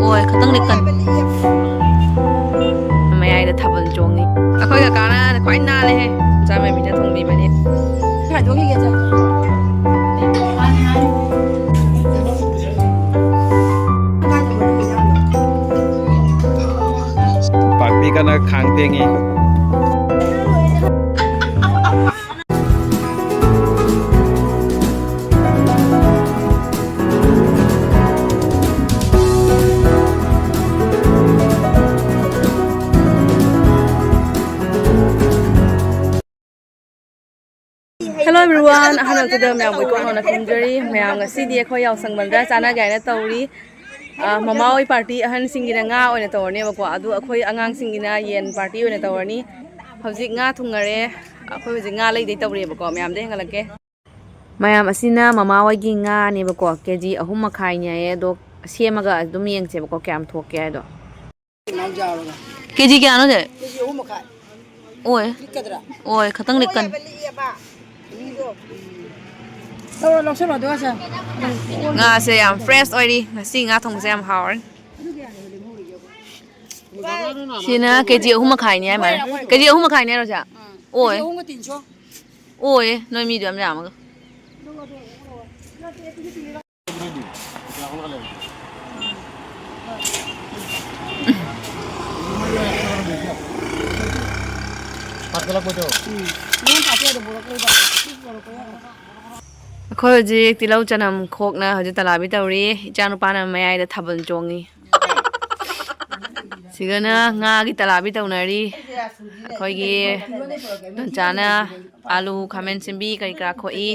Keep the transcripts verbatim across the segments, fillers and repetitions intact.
ꯑꯣꯏ, ꯈꯇꯪꯗꯤ ꯀꯟ-, ꯃꯌꯥꯏꯗ ꯊꯥꯕꯜ ꯆꯣꯡꯉꯤ꯫ ꯑꯩꯈꯣꯏ ꯀꯀꯥꯅ ꯈ꯭ꯋꯥꯏ ꯅꯥꯜꯂꯦꯍꯦ꯫ ꯆꯥꯃꯦꯟ ꯃꯤꯅ ꯊꯣꯡꯕꯤꯕꯅꯤ꯫ ꯄꯥꯛꯄꯤ ꯀꯟꯅ ꯈꯥꯡ ꯐꯦꯡꯉꯤ꯫ Hello everyone, ꯑꯍꯥꯟꯕꯗ ꯃꯌꯥꯝꯕꯨ ꯏꯀꯣꯛꯅꯅ ꯈꯨꯝꯖꯔꯤ꯫ ꯃꯌꯥꯝ ꯉꯁꯤꯗꯤ ꯑꯩꯈꯣꯏ ꯌꯥꯎꯁꯪ ꯕꯟꯗ꯭ꯔꯥ ꯆꯥꯟꯅꯒꯦ ꯍꯥꯏꯅ ꯇꯧꯔꯤ꯫ ꯑ, ꯃꯃꯥ ꯍꯣꯏ ꯄꯥꯔꯇꯤ ꯑꯍꯟꯁꯤꯡꯒꯤꯅ ꯉꯥ ꯑꯣꯏꯅ ꯇꯧꯔꯅꯦꯕꯀꯣ, ꯑꯗꯨ ꯑꯩꯈꯣꯏ ꯑꯉꯥꯡꯁꯤꯡꯒꯤꯅ ꯌꯦꯟ ꯄꯥꯔꯇꯤ ꯑꯣꯏꯅ ꯇꯧꯔꯅꯤ꯫ ꯍꯧꯖꯤꯛ ꯉꯥ ꯊꯨꯡꯉꯔꯦ꯫ ꯑꯩꯈꯣꯏ ꯍꯧꯖꯤꯛ ꯉꯥ ꯂꯩꯗꯩ ꯇꯧꯔꯤꯑꯕꯀꯣ, ꯃꯌꯥꯝꯗ ꯍꯦꯟꯒꯠꯂꯛꯀꯦ꯫ ꯃꯌꯥꯝ, ꯑꯁꯤꯅ ꯃꯃꯥ ꯍꯣꯏꯒꯤ ꯉꯥꯅꯦꯕꯀꯣ, ꯀꯦ ꯖꯤ ꯑꯍꯨꯝ ꯃꯈꯥꯏꯅꯦ ꯍꯥꯏꯌꯦ꯫ ꯑꯗꯣ ꯁꯦꯝꯃꯒ ꯑꯗꯨꯝ ꯌꯦꯡꯁꯦꯕꯀꯣ, ꯀꯌꯥꯝ ꯊꯣꯛꯀꯦ ꯍꯥꯏꯗꯣ꯫ ꯀꯦ ꯖꯤ ꯀꯌꯥꯅꯣ ꯁꯦ? ꯀꯦ ꯖꯤ ꯑꯍꯨꯝ ꯃꯈꯥꯏ꯫ ꯑꯣꯏ꯫ ꯂꯤꯛꯀꯗ꯭ꯔꯥ? ꯑꯣꯏ, ꯈꯇꯪ ꯂꯤꯛꯀꯅꯤ꯫ ꯂꯧꯔꯣ, ꯂꯧꯁꯜꯂꯣ, ꯑꯗꯨꯒ ꯁꯦ꯫ ꯉꯥꯁꯦ ꯌꯥꯝ ꯐ꯭ꯔꯦꯁ ꯑꯣꯏꯔꯤ꯫ ꯉꯁꯤ ꯉꯥ ꯊꯣꯡꯕꯁꯦ ꯌꯥꯝ ꯍꯥꯎꯔꯅꯤ꯫ ꯁꯤꯅ ꯀꯦ ꯖꯤ ꯑꯍꯨꯝ ꯃꯈꯥꯏꯅꯤ ꯍꯥꯏ ꯃꯥꯜꯂꯦ꯫ ꯀꯦ ꯖꯤ ꯑꯍꯨꯝ ꯃꯈꯥꯏꯅꯦ ꯍꯥꯏꯔꯣ ꯁꯦ? ꯎꯝ꯫ ꯑꯣꯏ꯫ ꯀꯦ ꯖꯤ ꯑꯍꯨꯝꯒ ꯇꯤꯟ ꯁꯣ꯫ ꯑꯣꯏꯌꯦ, ꯅꯣꯏ ꯃꯤꯗꯨ ꯌꯥꯝ ꯌꯥꯝꯃꯒ꯫ ꯑꯩꯈꯣꯏ ꯍꯧꯖꯤꯛ ꯇꯤꯜꯍꯧ ꯆꯅꯝ ꯈꯣꯛꯅ ꯍꯧꯖꯤꯛ ꯇꯂꯥꯕꯤ ꯇꯧꯔꯤ꯫ ꯏꯆꯥ ꯅꯨꯄꯥꯅ ꯃꯌꯥꯏꯗ ꯊꯥꯕꯜ ꯆꯣꯡꯉꯤ꯫ ꯁꯤꯒꯅ ꯉꯥꯒꯤ ꯇꯂꯥꯕꯤ ꯇꯧꯅꯔꯤ꯫ ꯑꯩꯈꯣꯏꯒꯤ ꯇꯣꯟꯆꯥꯅ ꯑꯥꯂꯨ, ꯈꯥꯃꯦꯟ ꯁꯤꯟꯕꯤ ꯀꯔꯤ ꯀꯔꯥ ꯈꯣꯛꯏ꯫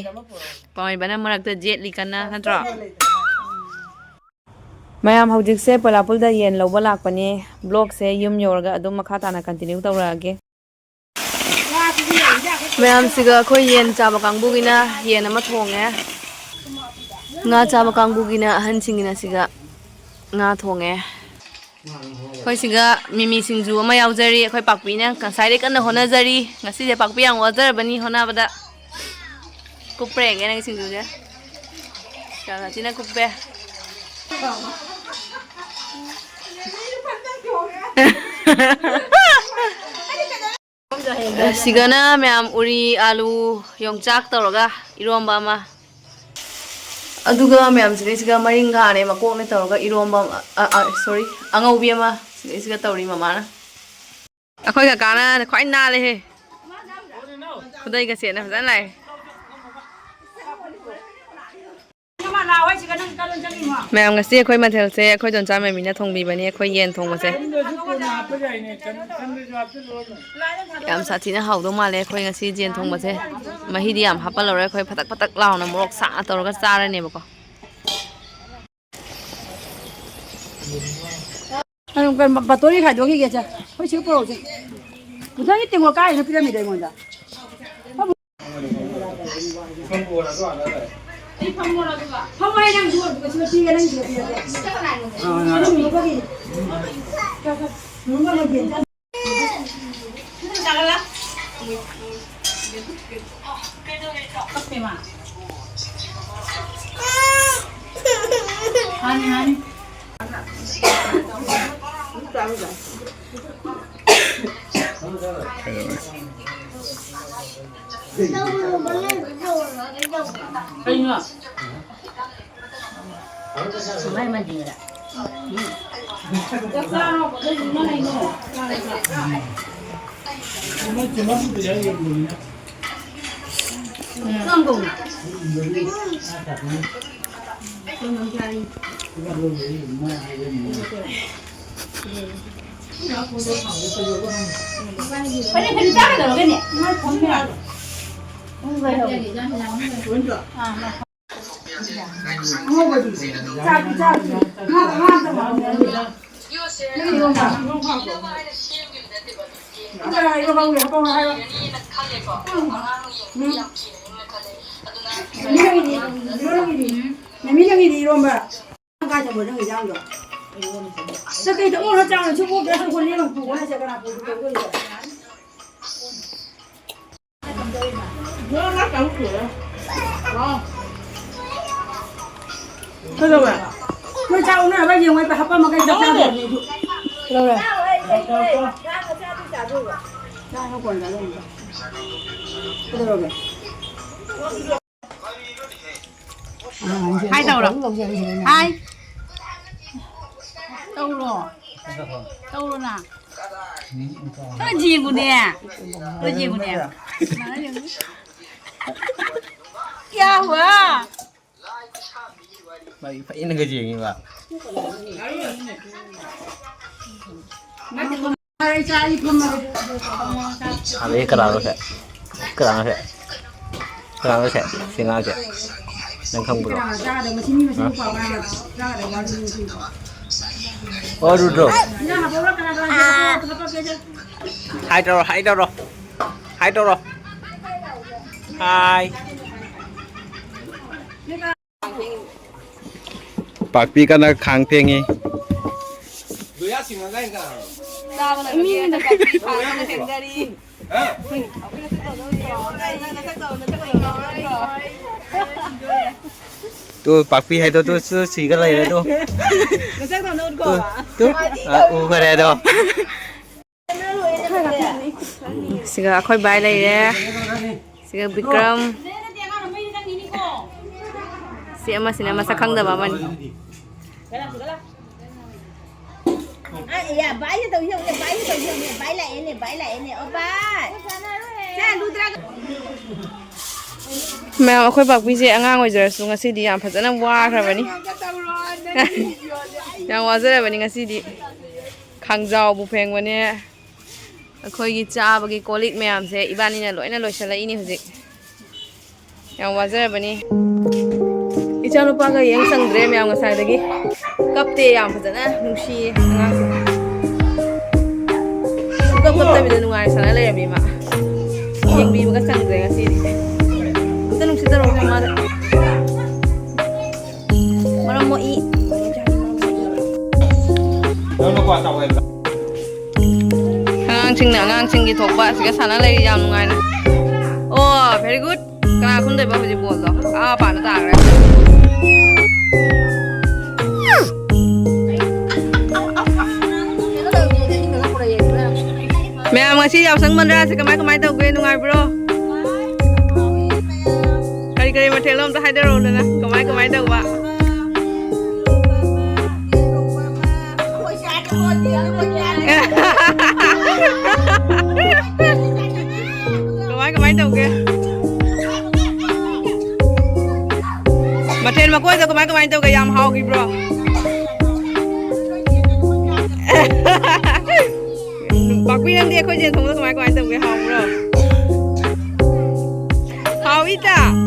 ꯄꯥꯝꯃꯩꯕꯅ ꯃꯔꯛꯇ ꯌꯦꯠꯂꯤ ꯀꯟꯅ, ꯅꯠꯇ꯭ꯔꯣ? ꯃꯌꯥꯝ, ꯍꯧꯖꯤꯛꯁꯦ ꯄꯣꯂꯥꯄꯨꯜꯗ ꯌꯦꯟ ꯂꯧꯕ ꯂꯥꯛꯄꯅꯦ꯫ ꯕ꯭ꯂꯣꯒꯁꯦ ꯌꯨꯝ ꯌꯧꯔꯒ ꯑꯗꯨꯝ ꯃꯈꯥ ꯇꯥꯅ ꯀꯟꯇꯤꯅ꯭ꯌꯨ ꯇꯧꯔꯛꯑꯒꯦ꯫ ꯃꯌꯥꯝꯁꯤꯒ ꯑꯩꯈꯣꯏ ꯌꯦꯟ ꯆꯥꯕ ꯀꯥꯡꯕꯨꯒꯤꯅ ꯌꯦꯟ ꯑꯃ ꯊꯣꯡꯉꯦ꯫ ꯉꯥ ꯆꯥꯕ ꯀꯥꯡꯕꯨꯒꯤꯅ, ꯑꯍꯟꯁꯤꯡꯒꯤꯅ ꯁꯤꯒ ꯉꯥ ꯊꯣꯡꯉꯦ꯫ ꯑꯩꯈꯣꯏ ꯁꯤꯒ ꯃꯤꯃꯤ ꯁꯤꯡꯖꯨ ꯑꯃ ꯌꯥꯎꯖꯔꯤ꯫ ꯑꯩꯈꯣꯏ ꯄꯥꯛꯄꯤꯅ ꯉꯁꯥꯏꯗꯩ ꯀꯟꯅ ꯍꯣꯠꯅꯖꯔꯤ꯫ ꯉꯁꯤꯁꯦ ꯄꯥꯛꯄꯤ ꯌꯥꯝ ꯋꯥꯖꯔꯕꯅꯤ ꯍꯣꯠꯅꯕꯗ꯫ ꯀꯨꯞꯄ꯭ꯔꯥ ꯌꯦꯡꯒꯦ ꯅꯪꯒꯤ ꯁꯤꯡꯖꯨꯁꯦ꯫ ꯌꯥꯝ ꯁꯥꯊꯤꯅ ꯀꯨꯞꯄꯦ꯫ ꯁꯤꯒꯅ ꯃꯌꯥꯝ ꯎꯔꯤ, ꯑꯥꯂꯨ, ꯌꯣꯡꯆꯥꯛ ꯇꯧꯔꯒ ꯏꯔꯣꯝꯕ ꯑꯃ꯫ ꯑꯗꯨꯒ ꯃꯌꯥꯝ ꯁꯤꯗꯩꯁꯤꯒ ꯃꯔꯤꯡꯈꯥꯅꯦ ꯃꯀꯣꯛꯅꯦ ꯇꯧꯔꯒ ꯏꯔꯣꯝꯕ ꯑꯃ, ꯑ, ꯑ, sorry, ꯑꯉꯧꯕꯤ ꯑꯃ ꯁꯤꯗꯩꯁꯤꯒ ꯇꯧꯔꯤ ꯃꯃꯥꯅ꯫ ꯑꯩꯈꯣꯏ ꯀꯀꯥꯅ ꯈ꯭ꯋꯥꯏ ꯅꯥꯜꯂꯦꯍꯦ꯫ ꯈꯨꯗꯩꯒ ꯁꯦꯠꯅ ꯐꯖꯅ ꯂꯥꯛꯑꯦ꯫ ꯃꯌꯥꯝ, ꯉꯁꯤ ꯑꯩꯈꯣꯏ ꯃꯊꯦꯜꯁꯦ ꯑꯩꯈꯣꯏ ꯗꯣꯟꯆꯥ ꯃꯦꯃꯤꯅ ꯊꯣꯡꯕꯤꯕꯅꯤ, ꯑꯩꯈꯣꯏ ꯌꯦꯟ ꯊꯣꯡꯕꯁꯦ꯫ ꯌꯥꯝ ꯁꯥꯊꯤꯅ ꯍꯥꯎꯗꯧ ꯃꯥꯜꯂꯦ ꯑꯩꯈꯣꯏ ꯉꯁꯤ ꯌꯦꯟ ꯊꯣꯡꯕꯁꯦ꯫ ꯃꯍꯤꯗꯤ ꯌꯥꯝ ꯍꯥꯞꯄꯜꯂꯔꯣꯏ, ꯑꯩꯈꯣꯏ ꯐꯇꯛ ꯐꯇꯛ ꯂꯥꯎꯅ ꯃꯣꯔꯣꯛ ꯁꯥꯅ ꯇꯧꯔꯒ ꯆꯥꯔꯅꯦꯕꯀꯣ꯫ ꯑꯗꯨꯝ ꯀꯩꯅꯣ, ꯕꯇꯣꯔꯤ ꯈꯥꯏꯗꯣꯛꯈꯤꯒꯦ ꯁꯦ꯫ ꯑꯩꯈꯣꯏ ꯁꯤ ꯄꯨꯔꯛꯎꯁꯦ꯫ ꯃꯊꯪꯒꯤ ꯇꯦꯡꯀꯣꯠ ꯀꯥꯏꯗꯅꯣ ꯄꯤꯔꯝꯃꯤꯗꯣ ꯑꯩꯉꯣꯟꯗ꯫ ꯐꯝꯃꯣ ꯍꯦ, ꯅꯪꯁꯨ ꯑꯗꯨꯒ ꯁꯤꯗ ꯄꯤꯒꯦ, ꯅꯪꯒꯤꯁꯤꯗ ꯄꯤꯔꯒꯦ꯫ ꯑꯗꯨ ꯂꯨꯍꯣꯡꯕꯒꯤ꯫ ꯂꯨꯍꯣꯡꯕꯒꯤ ꯌꯦꯟ ꯆꯥ-, ꯃꯥꯅꯤ, ꯃꯥꯅꯤ꯫ ꯀꯩꯅꯣ? ꯃꯃꯤ ꯅꯪꯒꯤꯗꯤ ꯏꯔꯣꯝꯕ꯫ ꯀꯥꯏ ꯊꯝꯕ ꯅꯪ ꯏꯟꯖꯥꯡꯗꯣ? ꯆꯠꯀꯩ ꯇꯧꯔ ꯆꯥꯎꯅ ꯁꯨ ꯄꯣꯛꯇ ꯁꯨ ꯍꯣꯜꯂꯤ ꯂꯪ ꯄꯨꯒꯣ ꯍꯥꯏꯁꯦ ꯀꯅꯥ ꯄꯨꯒꯦ ꯇꯧꯗꯣꯏꯁꯦ? ꯀꯩꯗꯧꯋꯦ? ꯅꯣꯏ ꯆꯥꯛ ꯎꯅꯔꯕ ꯌꯦꯡꯉꯣ, ꯑꯩ ꯍꯥꯄꯝꯃꯒ ꯑꯩ ꯆꯥꯛ ꯆꯥꯗꯣꯏꯅꯦ ꯑꯩꯁꯨ꯫ ꯀꯩꯗꯧꯔꯦ? ꯆꯥꯛ ꯀꯣꯟꯅ ꯆꯥꯗꯣꯏꯅꯦ꯫ ꯀꯩꯗꯧꯔꯒꯦ? ꯍꯥꯏ ꯇꯧꯔꯣ꯫ ꯍꯥꯏ꯫ ꯇꯧꯔꯣ꯫ ꯇꯧꯔꯣ ꯅꯪ꯫ ꯈꯔ ꯌꯦꯡꯉꯨꯅꯦ꯫ ꯈꯔ ꯌꯦꯡꯉꯨꯅꯦ꯫ ꯀꯌꯥ ꯍꯨꯋꯥ? ꯃꯥꯒꯤ ꯐꯩꯅꯒ ꯌꯦꯡꯉꯤꯕ꯫ ꯁꯥꯟꯅꯩ ꯀꯅꯥꯅꯣ ꯁꯦ? ꯀꯅꯥꯅꯣ ꯁꯦ? ꯀꯅꯥꯅꯣ ꯁꯦ? ꯁꯤ ꯑꯉꯥꯡꯁꯦ? ꯅꯪ ꯈꯪꯕ꯭ꯔꯣ? ꯍꯥ? ꯑꯣ, ꯔꯨꯗ꯭ꯔꯣ꯫ ꯍꯥꯏ ꯇꯧꯔꯣ, ꯍꯥꯏ ꯇꯧꯔꯣ꯫ ꯍꯥꯏ ꯇꯧꯔꯣ꯫ ꯍꯥꯏ꯫ ꯄꯥꯛꯄꯤ ꯀꯟꯅ ꯈꯥꯡ ꯐꯦꯡꯉꯤ꯫ ꯆꯥꯕ ꯂꯣꯏꯕꯒꯤ ꯍꯟꯗꯛ ꯄꯥꯛꯄꯤ ꯈꯥꯡ ꯀꯟꯅ ꯐꯦꯡꯗꯔꯤ꯫ ꯇꯨ ꯄꯥꯛꯄꯤ ꯍꯥꯏꯗꯣ ꯇꯨ, ꯇꯨ ꯁꯤꯒ ꯂꯩꯔꯦ ꯇꯨ꯫ ꯅꯁꯛꯇꯣ ꯑꯝꯇ ꯎꯠꯈꯣ꯫ Two, two. ꯑ, ꯎꯈꯔꯦ ꯑꯗꯣ꯫ ꯁꯤꯒ ꯑꯩꯈꯣꯏ ꯕꯥꯏ ꯂꯩꯔꯦ꯫ ꯁꯤꯒ ꯕꯤꯀ꯭ꯔꯝ꯫ ꯁꯤ ꯑꯃꯁꯤꯅ ꯃꯁꯛ ꯈꯪꯗꯕ ꯑꯃꯅꯤ꯫ ꯑ, ꯌꯥ, ꯕꯥꯏꯅ ꯇꯧꯔꯤ ꯌꯦꯡꯉꯨꯅꯦ, ꯕꯥꯏꯅ ꯇꯧꯔꯤ ꯌꯦꯡꯉꯨꯅꯦ, ꯕꯥꯏ ꯂꯥꯛꯑꯦꯅꯦ, ꯕꯥꯏ ꯂꯥꯛꯑꯦꯅꯦ, ꯑꯣ ꯕꯥꯏ꯫ ꯁꯦ, ꯂꯨꯗ꯭ꯔꯥꯒ꯫ ꯃꯌꯥꯝ, ꯑꯩꯈꯣꯏ ꯄꯥꯛꯄꯤꯁꯦ ꯑꯉꯥꯡ ꯑꯣꯏꯖꯔꯁꯨ ꯉꯁꯤꯗꯤ ꯌꯥꯝ ꯐꯖꯅ ꯋꯥꯈ꯭ꯔꯕꯅꯤ꯫ ꯌꯥꯝ ꯋꯥꯖꯔꯕꯅꯤ ꯉꯁꯤꯗꯤ꯫ ꯈꯥꯡꯖꯥꯎꯕꯨ ꯐꯦꯡꯕꯅꯦ꯫ ꯑꯩꯈꯣꯏꯒꯤ ꯆꯥꯕꯒꯤ ꯀꯣꯜ ꯂꯤꯛ ꯃꯌꯥꯝꯁꯦ ꯏꯕꯥꯅꯤꯅ ꯂꯣꯏꯅ ꯂꯣꯏꯁꯤꯜꯂꯛꯏꯅꯤ ꯍꯧꯖꯤꯛ꯫ ꯌꯥꯝ ꯋꯥꯖꯔꯕꯅꯤ꯫ ꯏꯆꯥꯅꯨꯄꯥꯒ ꯌꯦꯡ ꯁꯪꯗ꯭ꯔꯦ ꯃꯌꯥꯝ ꯉꯁꯥꯏꯗꯒꯤ꯫ ꯀꯞꯇꯦ, ꯌꯥꯝ ꯐꯖꯅ ꯅꯨꯡꯁꯤꯌꯦ ꯑꯉꯥꯡꯁꯦ꯫ ꯁꯨꯡꯀꯞ ꯀꯞꯇꯕꯤꯗ ꯅꯨꯡꯉꯥꯏꯅ ꯁꯥꯟꯅ ꯂꯩꯔꯝꯃꯤ ꯃꯥ꯫ ꯌꯦꯡꯕꯤꯕꯒ ꯁꯪꯗ꯭ꯔꯦ ꯉꯁꯤꯗꯤ꯫ ꯑꯝꯇ ꯅꯨꯡꯁꯤꯠ ꯇꯧꯔꯛꯑꯣ ꯃꯥꯗ꯫ ꯃꯔꯝ ꯃꯣꯛꯏ꯫ ꯅꯪꯅ ꯀ꯭ꯋꯥ ꯆꯥꯎ ꯍꯥꯏꯕ꯭ꯔꯥ? ꯑꯉꯥꯡꯁꯤꯡꯅ ꯑꯉꯥꯡꯁꯤꯡꯒꯤ ꯊꯣꯛꯄ ꯑꯁꯤꯒ ꯁꯥꯟꯅ ꯂꯩꯔꯤ ꯌꯥꯝ ꯅꯨꯡꯉꯥꯏꯅ꯫ ꯑꯣ, very good꯫ ꯀꯅꯥ ꯈꯨꯟꯗꯣꯏꯕ ꯍꯧꯖꯤꯛ ꯕꯣꯜꯗꯣ? ꯑꯥ ꯃꯄꯥꯟꯗ ꯇꯥꯈ꯭ꯔꯦ꯫ ꯃꯌꯥꯝ, ꯉꯁꯤ ꯌꯥꯎꯁꯪ ꯃꯟꯗ꯭ꯔꯥꯁꯦ ꯀꯃꯥꯏ ꯀꯃꯥꯏ ꯇꯧꯒꯦ? ꯅꯨꯡꯉꯥꯏꯕ꯭ꯔꯣ? ꯀꯔꯤ ꯀꯔꯤ ꯃꯊꯦꯜꯅꯣ ꯑꯝꯇ ꯍꯥꯏꯗꯔꯛꯎꯗꯅ, ꯀꯃꯥꯏ ꯀꯃꯥꯏ ꯇꯧꯕ? ꯀꯃꯥꯏ ꯀꯃꯥꯏ ꯇꯧꯒꯦ? ꯃꯊꯦꯜ ꯃꯀꯣꯏꯗꯣ ꯀꯃꯥꯏ ꯀꯃꯥꯏ ꯇꯧꯒꯦ? ꯌꯥꯝ ꯍꯥꯎꯈꯤꯕ꯭ꯔꯣ? ꯄꯥꯛꯄꯤ, ꯅꯪꯗꯤ ꯑꯩꯈꯣꯏ ꯌꯦꯟ ꯊꯣꯡꯕꯗꯣ ꯀꯃꯥꯏ ꯀꯃꯥꯏ ꯇꯧꯒꯦ? ꯍꯥꯎꯕ꯭ꯔꯣ? ꯍꯥꯎꯏꯗ꯫